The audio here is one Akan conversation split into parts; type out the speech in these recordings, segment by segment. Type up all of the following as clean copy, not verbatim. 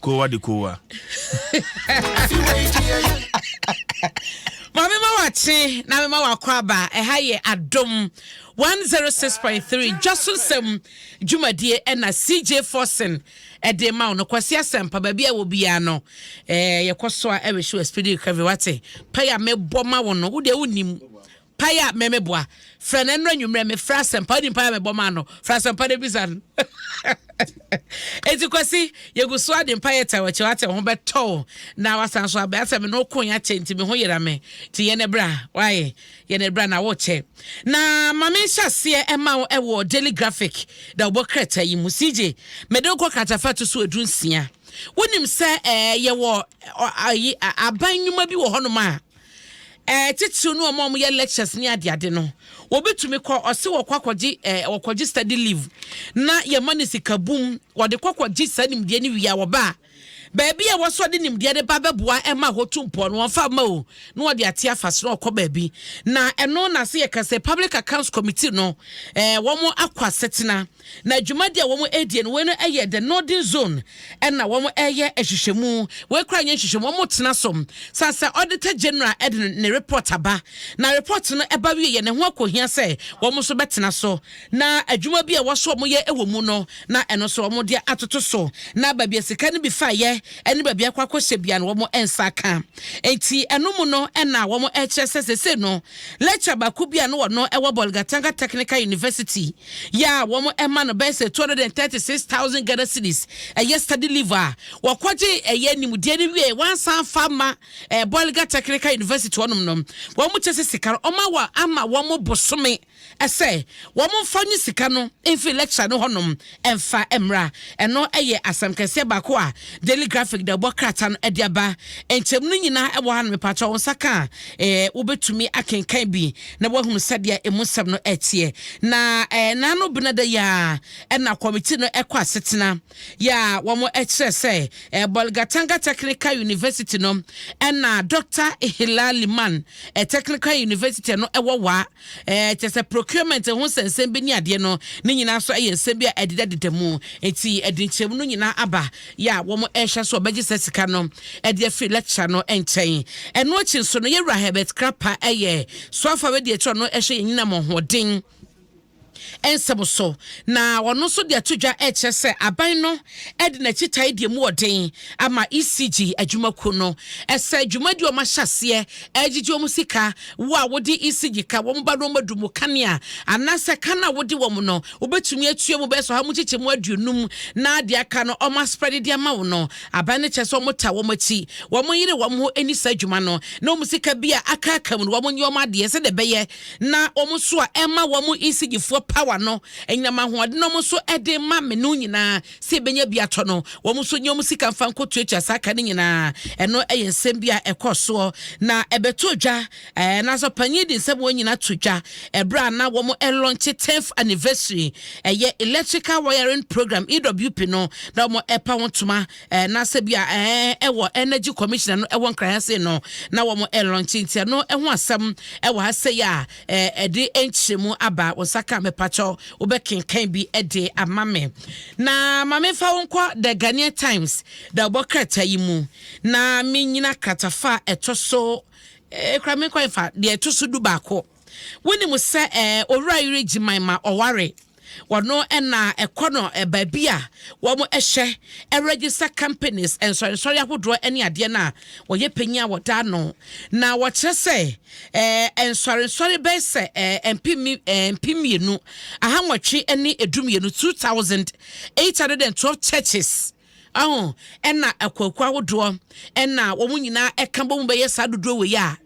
Kowa de kowa. Maame ma wakye na mema wakɔ aba. Ɛha yɛ Adom 106.3 dwaso nsɛm dwumadie ɛna CJ Forson ɛde ma wo no. Kwasi Asɛmpa baabi a wɔ biara no ɛɛ yɛkɔ so a ɛwɛ show speedy recovery wate pɛ a mebɔ ma wo no wo deɛ wonim. Mpaeɛ a me meboa. Frɛ no ɛnora nwummerɛ mefrɛ asɛmpa wonim mpaeɛ a mebɔ maa no frɛ asɛmpa no bisa no. Enti Kwasi yɛgu so ade mpaeɛ ta wakyi wate ho bɛtɔ wo na wasan so abɛ asɛ me no ko yɛ akyɛ nti me ho yera me nti yɛ ne bra wae yɛ ne bra na wokyɛ na ma me nhyɛ aseɛ ɛma wo ɛwɔ Daily Graphic da wobɔ krataa yi mu CJ mede wokɔ kratafa to so 16 wonim sɛ ɛɛ yɛwɔ ayi aban nnwuma bi wɔ hɔnom a Ɛɛ titiriw ne wɔn a wɔyɛ lectures ne adeade no, wɔbɛtumi kɔ, ɔse wɔkɔ akɔgye ɛɛ wɔkɔgye study leave na yɛma no sika bum, wɔde kɔ kɔgye saa nimdeɛ no wie a wɔba a, baabi a wɔsɔ de nimdeɛ no ba bɛboa ɛma hɔ tu mpɔn no wɔmfa mma o, na wɔde ate afa so na wɔkɔ baabi. Na ɛno na se yɛka sɛ Public Accounts Committee no ɛɛ wɔn akɔ asetena. Na dwumadi a wɔn redie no, wei no yɛ the Northern Zone ɛna wɔn reyɛ nhwehwɛmu. Wei koraa nyɛ nhwehwɛmu, wɔn tena so. San sɛ Auditor General ɛde ne report aba. Na report no ɛba wie yɛ ne ho akɔhia sɛ wɔn nso bɛtena so. Na adwuma bi a ɛwɔ so wɔn yɛ ɛwɔ mu no, na ɛno nso wɔn de atoto so. Na baabi a sika no bi faeɛ ɛne baabi akɔ akɔhyɛ bia no wɔn nsa aka. Enti ɛno mu no ɛna wɔn ɛkyerɛ sɛ sese no lecturer baako bi a no wɔ no ɛwɔ Bolgatanga Technical University yɛ a wɔn ma no bɛyɛ sɛ 236,000 Ghana cedis ɛyɛ study leave a wɔkɔgye ɛyɛ nimdeɛ no wie wɔansan fa ma ɛɛ Bolga Technical University hɔnom no wɔn kyɛ sɛ sika no wɔn awɔ ama wɔn bosome ɛsɛ wɔn mfa nye sika no mfiri lecture no hɔnom ɛmfa mmra. Ɛno ɛyɛ asɛm kɛseɛ baako a Daily Graphic da ɛbɔ krataa no ɛde aba. Nkyɛmu no nyinaa ɛwɔ ha no mepatwa wɔn nsa ka a ɛɛ wobɛtumi akenkan bi na woahunu sɛdeɛ emu nsɛm no ɛteɛ. Na ɛɛ n'ano bena da yi a ɛna kɔmiti no ɛkɔ asetena yɛ a wɔn ɛkyerɛ sɛ ɛɛ Bolgatanga Technical University no ɛna Dr. Hilla Limann ɛɛ Technical University no ɛwɔ wa ɛɛ kyɛ sɛ procurement ho nsɛnsɛm bi ne adeɛ no ne nyinaa nso ɛyɛ nsɛm bi a ɛdedadeda mu nti ɛde nkyɛmu no nyinaa aba yɛ a wɔn ɛhyɛ so ɔbɛgye sɛ sika no ɛde afiri lecture no nkyɛn. Ɛno akyi nso no yɛwura Herbert Krapa ɛyɛ soafa wɛdi akyerɛ no ɛhyɛ yɛn nyinam ɔhoɔden nsɛm so na ɔno nso de ato dwa ɛkyerɛ sɛ aban no ɛde n'akyi tae deɛ mu ɔden ama ECG adwumakuo no ɛsɛ dwumadi wɔn ahyɛ aseɛ ɛgyegye wɔn sika. Wo a wode ECG ka wɔn ba no wɔn adu mu kanea anaasɛ ka no a wode wɔn no wobɛtumi atua mu bɛyɛ sɛ ɔha mu kyekyɛ mu 50 na deɛ aka no ɔmo aspread de ama wo no aban no kyerɛ sɛ wɔn ta wɔn akyi wɔn yere wɔn ho ani saa adwuma no na wɔn sika bi a aka aka mu no wɔn nyɛ wɔn adeɛ sɛdeɛ ɛbɛyɛ na wɔn nso a ɛma wɔn ECG foɔ power no enyinam ahoɔden na wɔn nso ɛde ma me no nyinaa sɛ ebɛnya bi atɔ no wɔn nso nye wɔn sika nfa nkɔtuatua saa aka no nyinaa. Ɛno ɛyɛ nsɛm bi a ɛkɔ soɔ na ɛbɛto dwa ɛɛ nanso panyin de nsɛm wɔn nyinaa to dwa ɛberɛ a na wɔn ɛlaunch 10th anniversary ɛyɛ electrical wiring program EWP no na wɔn ɛpa wɔn ntoma ɛɛ n'asɛ bi a ɛɛ ɛwɔ Energy Commissioner no ɛwɔ Nkran ase no na wɔn ɛlaunch nti ɛno ɛho asɛm ɛwɔ ha sɛ yɛ a ɛɛ ɛde nkyerɛmu aba wɔn nsa ka mɛpakyɛw wobɛkenkan bi ɛde ama me. Na maame fa wɔn kɔ The Ghanaian Times da ɔbɔ krataa yi mu na menyina kratafa a ɛtɔ so ekura me nkɔ nfa deɛ ɛtɔ so 11. Wonim sɛ ɛɛ owura yere gyiman ma ɔware wɔno ɛna ɛkɔ no baabi a wɔn ɛhyɛ ɛregister companies nsɔrensɔre ahodoɔ ɛne adeɛ no a wɔyɛ panyin a wɔda ano na wɔkyerɛ sɛ ɛɛ nsɔrensɔre bɛyɛ sɛ ɛɛ 2812 2,812 churches ɔho ɛna akuakuo ahodoɔ ɛna wɔn nyinaa ɛka bɔ mu bɛyɛ saa dodoɔ wɔ yi a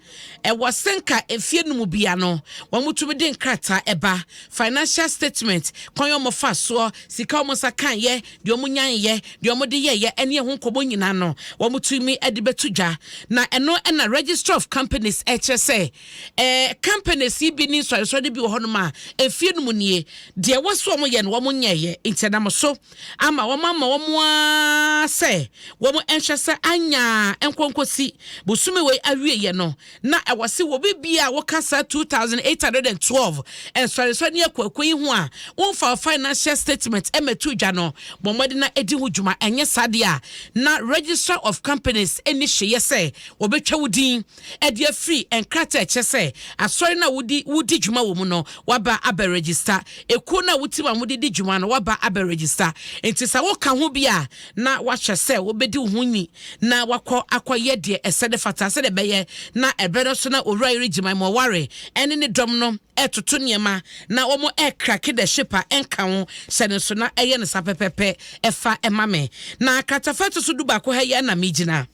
ɛwɔ sɛnka efie no mu bia no wɔn tumi de nkrataa ɛba financial statement kwan yɛ wɔn fa soɔ sika wɔn nsa kan yɛ deɛ wɔn nyan yɛ deɛ wɔn de yɛyɛ ɛne ɛho nkɔmɔ nyinaa no wɔn tumi ɛde bɛto dwa. Na ɛno ɛna Registrar of Companies ɛkyerɛ sɛ ɛɛ companies yi bi ne nsɔresɔre bi wɔ hɔnom a efie no mu nie deɛ ɛwɔ so wɔn yɛ no wɔn nyɛɛyɛ nti ɛnam so ama wɔn aa sɛ wɔn nhwɛ sɛ anya nkonkosi bosome wei awie yɛ no. Na ɛwɔ se wɔ bibia a woka saa 2812 nsɔresɔre ne akuakuo yi ho a womfa wo financial statement mmɛto dwa no, bɔ mmɔden na di ho dwuma. Ɛnyɛ saa deɛ a, na Registrar of Companies nni hweyɛ sɛ wɔbɛtwa wo din de afiri nkrataa a ɛkyerɛ sɛ asɔre no a wodi wodi dwuma wɔ mu no woaba abɛregister, ekuo no a wotim a mode di dwuma no woaba abɛregister. Enti sɛ woka ho bi a, na woahwɛ sɛ wobɛdi wo ho ni na wakɔ akɔyɛ deɛ ɛsɛ ne fata sɛdeɛ ɛbɛyɛ na ɛberɛ no so na Owura Yere Gyimai Moware ne ne dɔm no retoto nneɛma na wɔn rekrake the ship a ɛnka ho hyɛ no nso na ɛyɛ no saa pɛpɛpɛ ɛfa ma me. Na kratafa ɛto so dubaako ha yi ara na megyina.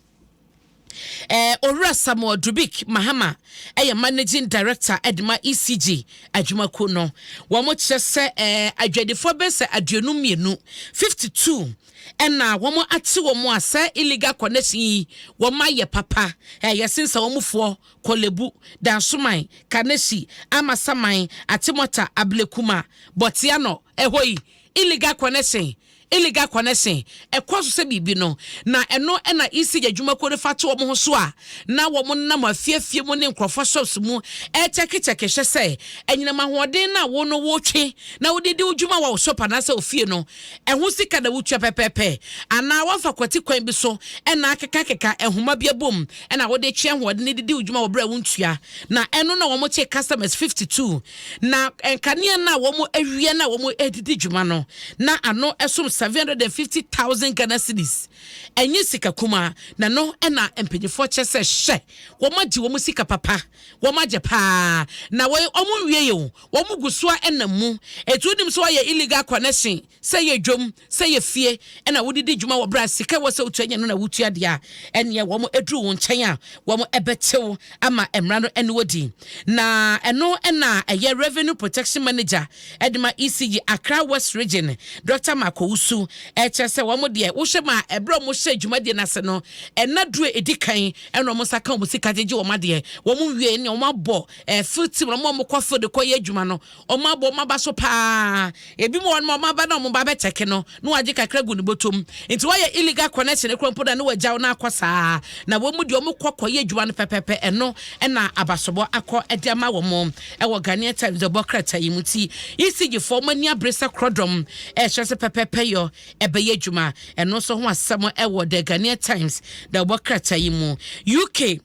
Eh, Owura Samuel Dubik Mahama yɛ Managing Director de ma ECG adwumakuo no. Wɔn kyerɛ sɛ eh, adwadifoɔ bɛyɛ sɛ 52, 52, ɛna wɔn ate wɔn a saa illegal connection yi wɔn ayɛ papa. Eh, yɛsen sɛ wɔn foɔ Korlebu, Dansoman, Kaneshie, Amasaman, Achimota, Ablekuma, Bortianor, ɛhɔ yi illegal connection Illegal connection, ɛkɔ so sɛ biribi no, na ɛno na ECG adwumakuo no fa to wɔn ho so a na wɔn nam afie afie mu ne nkurɔfoɔ shops mu ɛrekyɛkekyɛke hwɛ sɛ anyinam ahoɔden no a wo no wotwe na wode di wo dwuma wɔ wo shop anaasɛ ofie no ɛho sika na wotua pɛpɛɛpɛ anaa woafa kwati kwan bi so na akekakeka nhoma bi abom na wode twe ahoɔden de di wo dwuma wɔ berɛ a wontua. Na ɛno na wɔn kye customers 52. Na nkanea no a wɔn awia no a wɔn redidi dwuma no, na ano som 750,000 Ghana cedis. Ɛnyɛ sika kumaa, na ɛno na mpanyinfoɔ kyerɛ sɛ hyɛ wɔn agye wɔn sika papa, wɔn agye paa. Na wɔn nwie yɛ o, wɔn gu so a ɛnam mu. Eti wonim sɛ wɔayɛ illegal connection. Sɛ ɛyɛ dwam, sɛ ɛyɛ fie na wode di dwuma wɔ berɛ a sika ɛwɔ sɛ wotua nyɛ no na wotua deɛ a, ɛnneɛ wɔduru wo nkyɛn a, wɔbɛte wo ama mmara no ne wo adi. Na ɛno na ɛyɛ Revenue Protection Manager de ma ECG Accra West Region, Dɔkta Mark Owusu, ɛkyerɛ sɛ wɔn deɛ wohwɛ ma ɛberɛ a wɔhyɛɛ dwumadie no ase no, ɛnna duru a ɛdi kan na wɔn nsa ka wɔn sika gyegye wɔn adeɛ. Wɔn wie ne wɔn abɔ field team, wɔn a wɔkɔ field kɔyɛ adwuma no, Wɔn abɔ wɔn aba so paa. Ebi mu wɔ hɔ nom a wɔn aba na wɔn ba bɛkyɛke no na wɔagye kakra gu ne bɔtɔ mu. Nti wɔayɛ illegal connection koraa mpo na ne wɔagyaw no akɔ saa. Na wɔn mu deɛ wɔn kɔ kɔyɛ adwuma no pɛpɛpɛ ɛno na abasobɔ akɔ de ama wɔn wɔ Ghanaian Times de bɔ krataa yi mu. Nti ECG foɔ wɔn ani abere sɛ korɔdɔm ɛrehyɛ sɛ pɛpɛpɛ yɔ ɛbɛyɛ adwuma. Ɛno nso ho asɛm wɔ The Ghanaian Times de bɔ krataa yi mu. UK.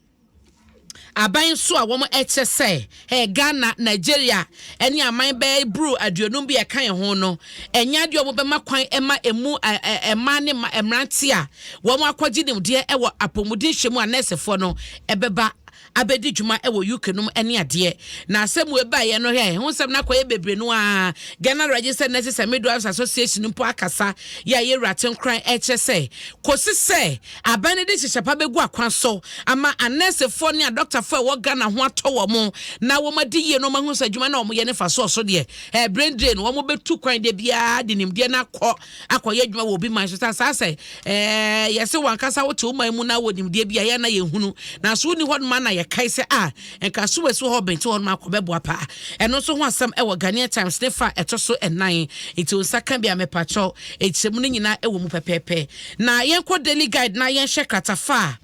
Aban nso a wɔn kyerɛ sɛ ɛyɛ Ghana, Nigeria ne aman bɛyɛ buru 50 bi a ɛka yɛn ho no, ɛnyɛ adeɛ a wɔbɛma kwan ma emu mmaa ne mmerante a wɔn akɔgye nimdeɛ wɔ apɔmuden hwɛ mu a nɛɛsefoɔ no ɛbɛba abɛdi dwuma wɔ UK nom ne adeɛ. Na asɛm wei baeɛ no hwɛ, ho nsɛm no akɔyɛ bebree no ara. Ghana Registered Nurses and Midwives Association mpo akasa yɛ a yɛwura Tenkoran ɛkyerɛ sɛ kɔsi sɛ Aban no de nhyehyɛ pa bɛgu akwan so ama anɛɛsefoɔ ne adɔktafoɔ a ɛwɔ Ghana ho atɔ wɔn na wɔadi yie na wɔahunu sɛ adwuma no a wɔyɛ no mfasoɔ so deɛ, eh, brain drain, wɔbɛtu kwan da biara de nimdeɛ no akɔ akɔyɛ adwuma wɔ obi man so. Sɛ saa sɛ, eh, yɛse wankasa wote wo man mu na wɔ nimdeɛ bi a yɛn na yɛhunu, nanso wonni hɔ nom a na yɛkae sɛ, ah, nka so wasi hɔ bɛnti hɔ nom akɔ bɛboa paa. Ɛno nso ho asɛm ɛwɔ Ghanaian Times ne fa ɛtɔ so ɛnan. Nti wo nsa ka bi a mepakyɛw, nkyerɛmu no nyinaa ɛwɔ mu pɛpɛɛpɛ. Na yɛnkɔ Daily Guide na yɛnhwɛ kratafa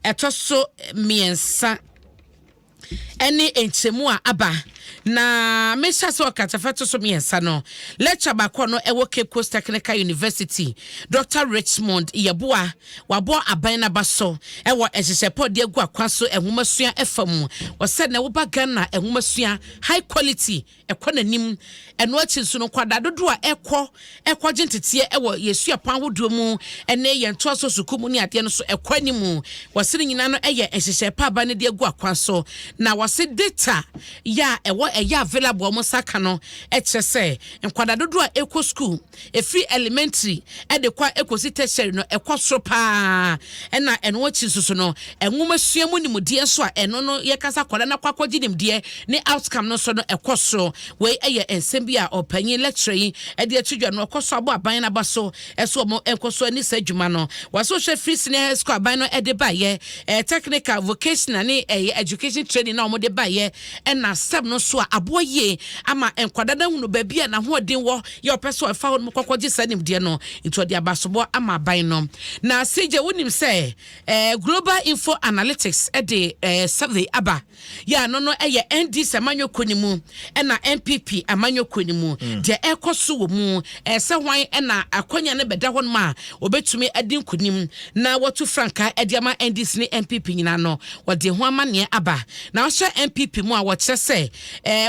a ɛtɔ so mmiɛnsa ne nkyɛmu a aba. Na mehyɛ ase wɔ kratafa ɛtɔ so mmiɛnsa no. Lecture baako no ɛwɔ Cape Coast Technical University, Dr. Richmond Yeboah, wabɔ aban no aba so ɛwɔ nhyehyɛ pa ɔde agu akwan so nwomasua ɛfa mu. Ɔsɛ na woba Ghana nwomasua high quality ɛkɔ n'anim. Ɛno akyi nso no, nkwadaa dodoɔ a ɛkɔ ɛkɔgye nteteɛ wɔ yɛn suapɔn ahodoɔ mu ne yɛn ntoasoɔ sukuu mu ne adeɛ no nso ɛkɔ anim. Wɔse ne nyinaa no yɛ nhyehyɛɛ pa aba no de agu akwan so. Na wɔse data yɛ a ɛwɔ ɛyɛ available a wɔn nsa ka no kyerɛ sɛ nkwadaa dodoɔ a ɛkɔ sukuu Ɛfiri elementary de kɔ a ɛkɔsi tertiary no, ɛkɔ soro pa ara. Ɛna ɛno akyi nso so no, nwomasua mu nimdeɛ nso a ɛno no yɛkasa akwadaa no akɔ akɔgye nimdeɛ ne outcome no nso no ɛkɔ soro. Wei yɛ nsɛm bi a ɔpanyin lecturer yi de ato dwa no, ɔkɔ so abɔ aban no aba so sɛ wɔn nkɔ so ani saa adwuma no. Wɔsɛ wohwɛ free senior high school aban no de baeɛ, technical, vocational ne ɛyɛ education training na wɔde baeɛ, ɛna STEM no. nso a aboa yie ama nkwadaa no ahunu baabi a n'ahoɔden wɔ yɛ ɔpɛ sɛ ɔfa hɔ nom kɔkɔgye saa nimdeɛ no, nti ɔde abasobɔ ama aban no. Na CJ, wonim sɛ Global Info Analytics de survey aba yɛ ano no yɛ NDC amanyɔkuo no mu ɛna NPP amanyɔkuo no mu deɛ ɛrekɔ so wɔ mu, sɛ hwan ɛna akwanya no bɛda hɔ nom a wɔbɛtumi adi nkonim na wɔtu frankaa de ama NDC ne NPP nyinaa no, wɔde ho amanneɛ aba. Na wɔhyɛ NPP mu a, wɔkyerɛ sɛ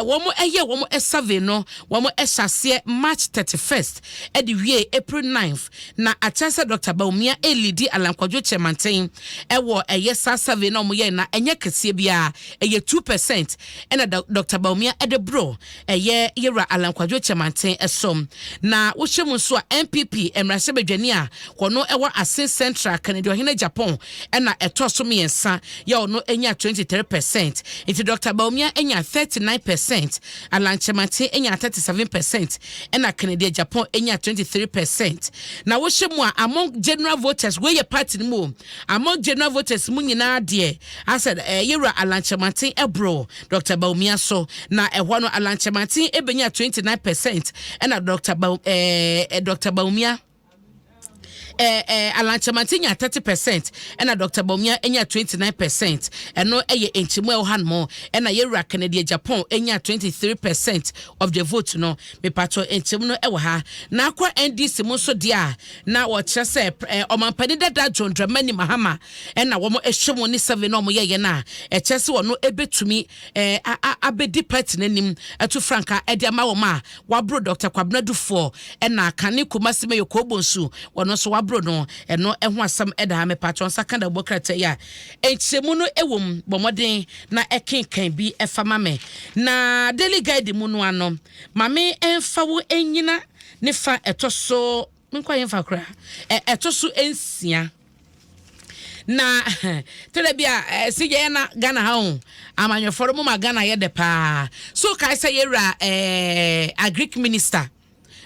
wɔn ɛyɛ wɔn survey no, wɔn ɛhyɛ aseɛ March 31st ɛde wie April 9th, na akyerɛ sɛ Dr Bawumia ɛlead Alan Kwadwo Kyerematen ɛwɔ ɛyɛ saa survey na wɔn yɛ, na ɛnyɛ kɛseɛ biara, ɛyɛ 2% ɛna Dr Bawumia ɛde boro ɛyɛ yɛwura Alan Kwadwo Kyerematen ɛso. Na wohyɛ mu nso a, NPP mmarahyɛbadwani a wɔno ɛwɔ Assin Central, Kennedy Ohene Agyapong, ɛna ɛtɔ so mmiɛnsa yɛ ɔno anya 23%. Nti Dr Bawumia anya 39%, Alan Kyerematen anya 37%, ɛna Kennedy Agyapong anya 23%. Na wohyɛ mu a, among general voters, wei yɛ party no mu o, among general voters mu nyinaa deɛ, asɛ yɛwura Alan Kyerematen ɛboro Dr Bawumia so, na ɛhɔ no Alan Kyerematen ɛbɛnya 29%, ɛna Dr Bawumia, Alan Kyerematen nya 30%, ɛna Dr Bawumia nya 29%. Ɛno ɛyɛ nkyɛmu a ɛwɔ ha nom. Ɛna yɛwura Kennedy Agyapong nya 23% of the vote no. Mepatɔ nkyɛmu no ɛwɔ ha. Na akɔ NDC mu nso deɛ a, na wɔkyerɛ sɛ ɔmampanin dada John Dramani Mahama ɛna wɔn ɛhyɛ mu ne survey na wɔn yɛyɛ no a, ɛkyerɛ sɛ wɔn ɛbɛtumi abɛdi party n'anim ɛto frankaa ɛde ama wɔn a waboro Dr Kwabena Duffuor, ɛna kane Kumasi Mayor Kow Bonsu, wɔn nso waboro no. Ɛno ɛho asɛm ɛda ha. Mepatwɔ nsa ka da bɔ krataa yi a, nkyerɛmu no ɛwɔ mu. Bɔ mmɔden na ɛkenkan bi ɛfa ma me. Na Daily Guide mu no ano, maame ɛmfa wo ɛnyina ne fa ɛtɔ so nkɔ yɛmfa koraa ɛtɔ so 6. Na tɛlɛ bi a ɛsi yɛ na Ghana ha o, amanyɔfoɔ no mu ma Ghana yɛ dɛ paa so. Kae sɛ yɛwura Agric Minister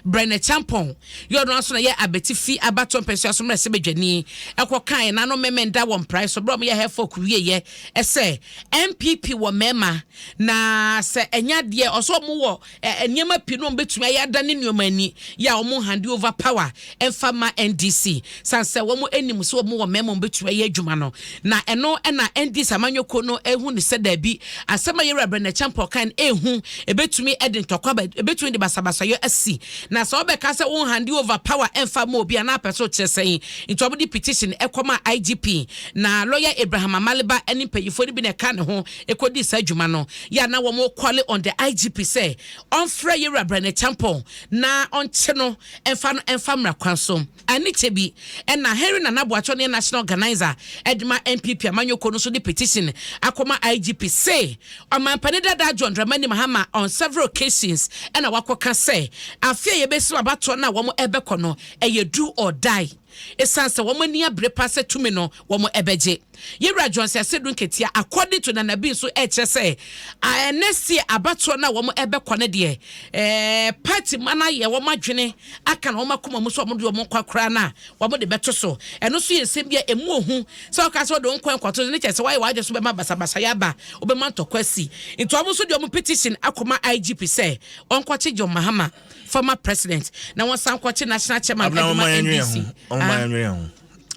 Bryan Acheampong yɛ ɔno nso na yɛ Abetifi abatɔ mpɛsua so mmerɛ sɛ badwani ɛkɔ kan n'ano mmɛmɛ nda wɔ mprae so berɛ a wɔyɛ hɛfɔk wieɛ, ɛsɛ NPP wɔ mmarima na sɛ ɛnya adeɛ ɔsɛ ɔmo wɔ nneɛma pii no, ɔmo bɛtumi ayɛ adane nneɛma ani yɛ a ɔmo hand over power ɛmfa ma NDC, san sɛ wɔn anim sɛ ɔmo wɔ mmarima ɔmo bɛtumi ayɛ adwuma no. Na ɛno ɛna NDC amanyɔkuo no ehu ne sɛ daabi, asɛm a yɛwura Bryan Acheampong kan ehu ebɛtumi ɛde ntɔkwa ba, ebɛtumi de basabasayɔ asi. Na sɛ ɔbɛka sɛ wɔn hand over power ɛmfa ma obi a, na apɛ so kyerɛ sɛn? Nti wɔn de petition ɛkɔma IGP, na lawyer Abraham Amaliba ɛne mpanyinfoɔ no bi na ɛka ne ho ɛkɔdi saa adwuma no yɛ, na wɔn call on the IGP sɛ ɔmfrɛ yɛwura Bryan Acheampong na ɔnkye no ɛmfa no ɛmfa mmara kwan so. Ane kyɛ bi ɛna Henry Nana Boatɔ ne national organizer ɛde ma NPP amanyɔkuo no nso de petition akɔma IGP sɛ ɔmampanin dada John Dramani Mahama on several occasions ɛna wakɔka sɛ afe a yɛbɛsi abatoɔ no a wɔn ɛbɛkɔ no ɛyɛ do or die, ɛsiane sɛ wɔn ani abere pa sɛ tumi no wɔn ɛbɛgye. Yɛwura Johnson Asiedu Nketia, according to Nana bi nso, ɛkyerɛ sɛ ɛnɛ sie abatoɔ no a wɔn ɛbɛkɔ no deɛ, party ma no ayɛ wɔn adwene aka na wɔn akoma mu sɛ wɔn de wɔn nkwa koraa no a wɔn de bɛto so. Ɛno nso yɛ nsɛm bi a emu ohu sɛ ɔka sɛ ɔde wɔn nkwa nkɔto so ne kyerɛ sɛ wɔayɛ wɔn adwene so bɛma basabasa yɛ aba, wɔbɛma ntɔkwa si. Nti wɔn nso de wɔn petition akɔma IGP sɛ ɔnkɔkye John Mahama, former president, na wɔn san kɔkye national chairman ɛde ma NDC.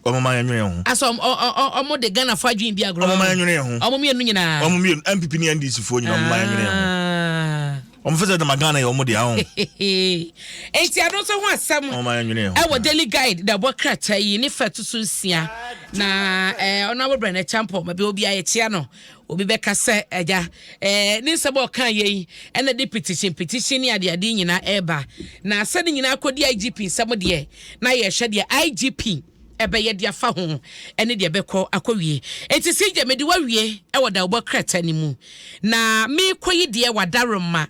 Ɔmo ma yɛn nwene ho. Asɔ ɔmo de Ghana fo adwene bi agorɔ. Ɔmo ma yɛn nwene ho. Ɔmo mmienu nyinaa. Ɔmo mmienu, NPP ne NDC foɔ nyinaa, ɔmo ma yɛn nwene ho. Ɔmo fɛ sɛ dama Ghana yɛ ɔmo de ahɔ. Eti ado nso ho asɛm. Ɔmo ma yɛn nwene ho. Ɛwɔ Daily Guide da ɛbɔ krataa yi ne fɛ to so 6. Na ɔno abo Bryan Acheampong ma bi obi ayɛ kyia no, obi bɛka sɛ ɛgya ne nsɛm a ɔka yɛ yi ɛna de petition petition ne adeade nyinaa ɛreba, na sɛ ne nyinaa kɔdi IGP nsɛm deɛ, na yɛhwɛ deɛ IGP ɛbɛyɛ de afa ho ɛne deɛ ɛbɛkɔ akɔwie. Eti si gye mede wawie ɛwɔ dawobɔ krataa no mu. Na meekɔ yi deɛ, wadaroma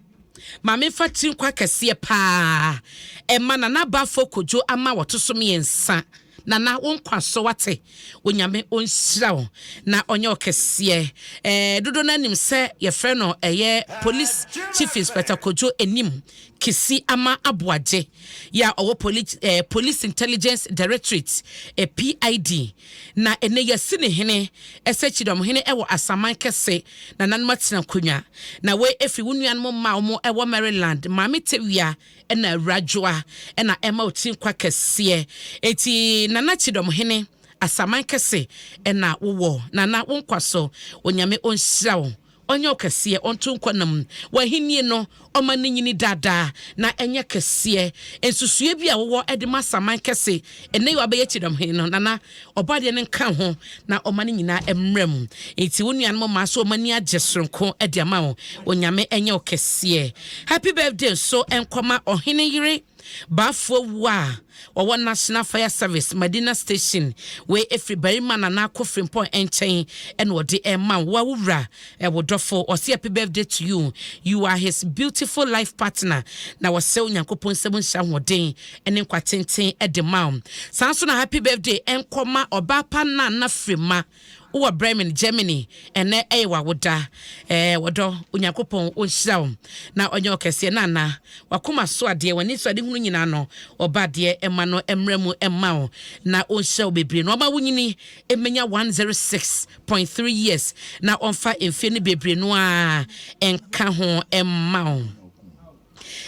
maame fa tiri nkwa kɛseɛ paa ɛma Nana Bafo Kodwo ama wɔto so mmiɛnsa. Nana, wo nkwa so wate. Onyame ɔnhyira wo na ɔnyɛ ɔkɛseɛ. Dodo no anim sɛ yɛfrɛ no ɛyɛ Police Chief Inspector Kojo Anim Kisi Ama Aboagye yɛ a ɔwɔ Police Intelligence Directorate, PID, na ɛnɛ yɛasi ne hene ɛsɛ kyidɔm hene ɛwɔ Asaman Kɛse. Nananom atena nkonnwa na wei ɛfiri wo nuanom mma a wɔn ɛwɔ Maryland, Maame Tewia ɛna Awuradwoa, ɛna ɛma otiri nkwa kɛseɛ. Eti Nana Kyidɔm hene Asaman Kɛse ɛna wowɔ. Nana, wo nkwa so, Onyame ɔnhyira wo, ɔnyɛ wo kɛseɛ, ɔnto nkwa nam w'ahennie no, ɔma no nyini daadaa na ɛnyɛ kɛseɛ. Nsusue bi a wowɔ de ma Asaman Kɛse ɛnɛ yi wabɛyɛ kyidɔm hene no, Nana, ɔbɔ adeɛ no nka ho na ɔma no nyinaa mmerɛ mu. Nti wo nuanom mmaa so ɔma ani agye soronko de ama wo. Onyame ɛnyɛ wo kɛseɛ. Happy birthday nso nkɔma ɔhene yere Baafoɔ wu a wɔwɔ National Fire Service Madina Station. Wei ɛfiri barima Nana Akɔ Frimpɔn nkyɛn ɛna ɔde ɛma wo, wo wura, ɛwɔ dɔfo. Ɔse happy birthday to you, you are his beautiful life partner, na wɔsɛ Onyankopɔn nsɛm nhyɛ ahoɔden ɛne nkwa tenten ɛde ma wo. Saa nso na happy birthday ɛnkɔma ɔbaa pa Nana Firima, wowɔ Bremen, Germany. Ɛnɛ ɛyɛ wawoda. Wɔdɔ Onyankopɔn ɔnhyira wo na ɔnyɛ ɔkɛseɛ. Nana, wakoma so adeɛ, w'ani so ade hunu nyinaa no, ɔba adeɛ ɛma no mmerɛ mu ɛma wo na ɔnhyira wo bebree na ɔma wo nyini ɛmɛnya 106.3 years na ɔmfa mfie no bebree no a ɛnka ho ɛma wo.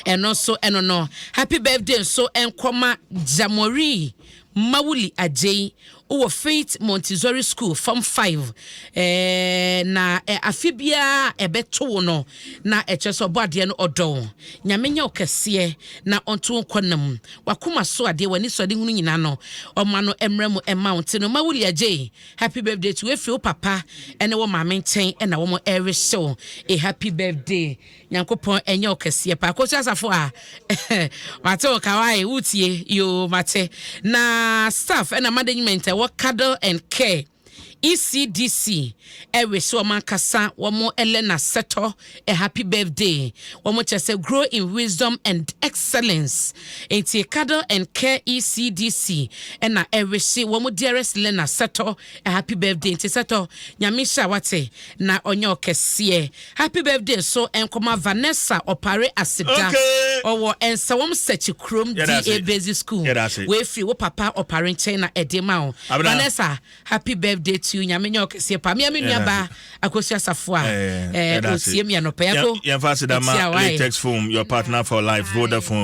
Ɛno nso ɛno no happy birthday nso ɛnkɔma Jamori Mawuli Agyei, wowɔ Faith Montessori School, Form 5. Na afe biara ɛbɛto wo no na ɛkyerɛ sɛ ɔbɔ adeɛ no ɔdɔ wo. Nyame nyɛ wo kɛseɛ na ɔnto wo nkɔ nam wakoma so adeɛ, w'ani so ade hunu nyinaa no, ɔma no mmerɛ mu ɛma wo. Nti no, Mawuli Agyei, happy birthday to efiri wo papa ɛne wo maame nkyɛn ɛna wɔn ɛrehyɛ wo a happy birthday. Nyankopɔn ɛnyɛ wo kɛseɛ paa. Kɔsi Asafo a mate wo kawae wotie yoo, mate. Na staff ɛna management ɛwɔ Cuddle and Care ECDC ɛwe so wɔn ankasa wɔn Elena Sɛtɔ a happy birthday. Wɔn kyerɛ sɛ grow in wisdom and excellence. Nti Cuddle and Care ECDC ɛna ɛwehye wɔn dearest Lena Sɛtɔ a happy birthday. Nti Sɛtɔ, Nyame hyɛ a wate na ɔnyɛ ɔkɛseɛ. Happy birthday nso nkɔma Vanessa Ɔpare Aseda, ɔwɔ Nsawam Sɛkyi Kurom DA Basic School. Weefiri wo papa Ɔpare nkyɛn na ɛde ma wo. Vanessa, happy birthday to you. Nyame nyɛ ɔkɛseɛ pa. Mea me nua ba Akosua Asafo a otie mi anɔpɛ yako. Yɛmfa aseda ma Latex Foam, your partner for life, Vodafone.